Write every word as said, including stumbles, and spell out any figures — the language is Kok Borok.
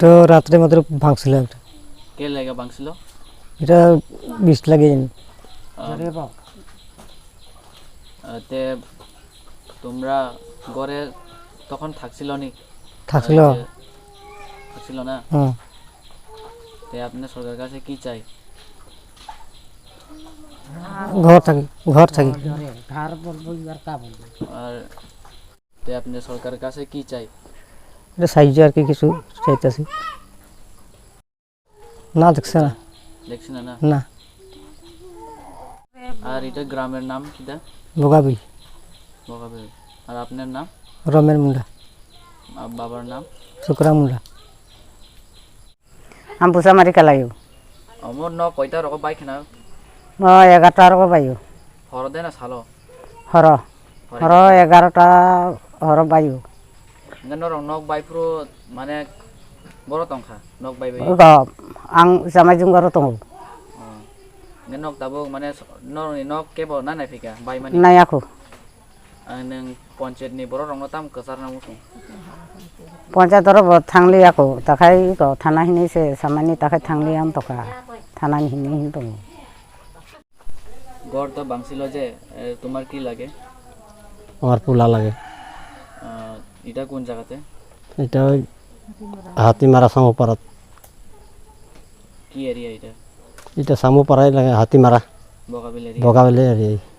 তো রাত্রে মাত্র ভাঙছিল একটা। কে লাগে ভাঙছিল? এটা বিশ লাগে জানি। আহ, আহ, তে তোমরা ঘরে তখন থাকছিল নি? থাকছিল। আহ, যে থাকছিল না? হুম। তে আপনি সরকারের কাছে কি চাই? ঘর থাকি, ঘর থাকি। আর তে আপনি সরকারের কাছে কি চাই? এটা সাহায্য আর কি কিছু চাইতেছি। না, দেখছে না। দেখছে না, না? না। আর এটা গ্রামের নাম কিটা? ভোগাবিল। ভোগাবিল। আর আপনার নাম? রমেন মুন্ডা। আর বাবার নাম? শুক্রা Munda. Ang busa mari kalaio. Omo nok koita rogo bai khna? O egarta rogo baio. Horo de na salo? Horo. Horo. Horo egarta horo baio. Hingke norok nok bai phuru mane boro tongkha, nok bai bai? Ogo, ang jamai jung goro tongo. Oh. Hingke nok tabuk mane norokni nok kebo na naiphika bai mani? Nai ako. Ang nwng ponchayat ni borok rokno tamo kwchar na muchung? Ponchayat oro bo thangli ako, takhai ko thana hinwi se samani takhai thangli ang toka, thana ni hinwi hin tongo. ঘর তো ভাঙছিল যে, এ, তোমার কি লাগে? আমার পোলা লাগে। আহ, এটা কোন জায়গাতে? এটা ওই হাতিমারা সামুপাড়া। কি এরিয়া এটা? এটা সামুপাড়াই লাগে, হাতিমারা। বগাবিল এরিয়া? বগাবিল এরিয়া।